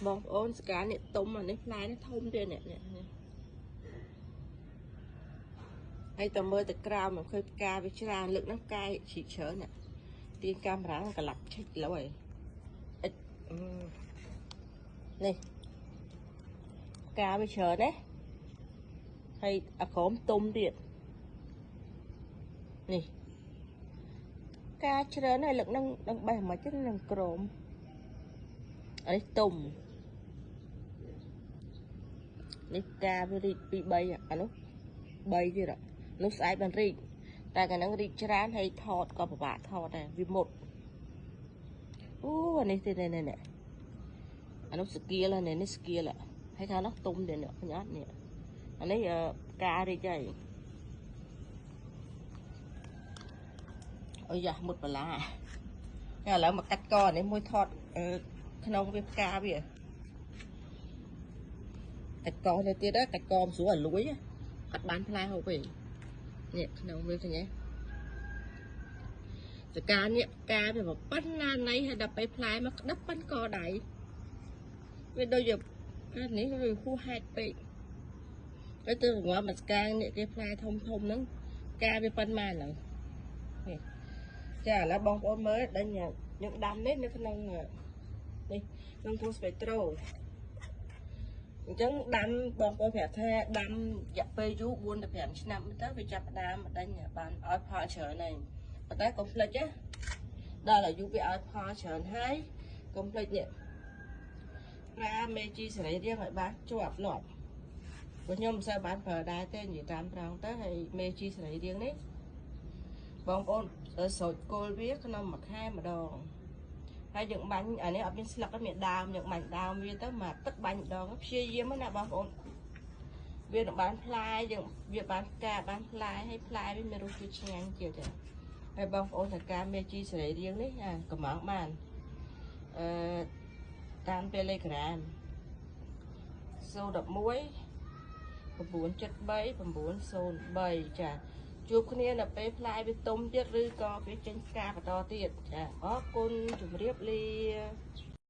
បងប្អូនស្កានេះទុំអានេះផ្លែនេះធំទៀតនេះនេះហើយតើមើលទៅក្រៅមិនឃើញផ្កាវាច្រើនលើកហ្នឹងផ្កាជីច្រើនណាទាញកាមេរ៉ាកលាប់ឆិចឡើយអិចនេះផ្កាវាច្រើនណាហើយអាក្រមទុំទៀតនេះផ្កាច្រើនហើយលើកហ្នឹងនឹងបេះមិនទេនឹងក្រមអានេះទុំនេះផ្កាវារីក2 3អានោះ3ទៀតនោះស្អែកបានរីកតែកាលហ្នឹងរីកច្រើនហើយថតក៏ពិបាកថតដែរវាមុតអូអានេះទៀតនេះនេះអានោះស្គៀលនេះនេះស្គៀលហើយខាងនោះទុំទៀតនេះឃើញអត់នេះអានេះផ្ការីកហើយអូយ៉ាមុតបន្លាឥឡូវមកកាត់កនេះមួយថតក្នុងវាផ្កាវាកាច់កនេះទៀតកាច់កមិនស្រួលឲ្យលួយអត់បានផ្លែហូបទេនេះក្នុងវាឃើញទេសកានេះផ្កាវាប៉ុណ្ណាណៃហើយដល់ពេលផ្លែមកក្តឹបប៉ុនកដៃវាដូចជានេះវាហួសហេតុពេកហើយទៅងាប់មកស្កាងនេះគេផ្លែធំធំហ្នឹងផ្កាវាប៉ុន្មានហ្នឹងនេះចាឥឡូវបងប្អូនមើលដេញយើងដាំនេះនៅក្នុងនេះក្នុងគូស្ពេត្រូអញ្ចឹងដាំបងប្អូនប្រាប់ថាដាំរយៈពេលយូរ4ទៅ5ឆ្នាំទៅវាចាប់ផ្ដើមដេញបានឲ្យផលច្រើនហើយប៉ុន្តែកុំភ្លេចណាដល់អាយុវាឲ្យផលច្រើនហើយកុំភ្លេចនេះប្រើមេជីសរីរាង្គឲ្យបានជាប់លាប់ព្រោះខ្ញុំមិនសូវបានប្រើដែរទេនិយាយតាមត្រង់ទៅហើយមេជីសរីរាង្គនេះបងប្អូនស្រោចគល់វាក្នុងមួយខែម្ដងហើយយើងបាញ់អានេះអត់មានស្លឹកទេមានដើមយើងបាញ់ដើមវាទៅមកទឹកបាញ់ម្ដងព្យាយាមណាបងប្អូនវានឹងបានផ្លែយើងវាបានផ្កាបានផ្លែហើយផ្លែវាមានរសជាតិឆ្ងាញ់ទៀតចាហើយបងប្អូនត្រូវការមេជីសរីរាង្គនេះកំងបានអឺតាម Telegram 011 973 903ចាជួបគ្នានៅពេលផ្លែវាទុំទៀតឬក៏វាចេញផ្កាបន្តទៀតចាអរគុណជម្រាបលា។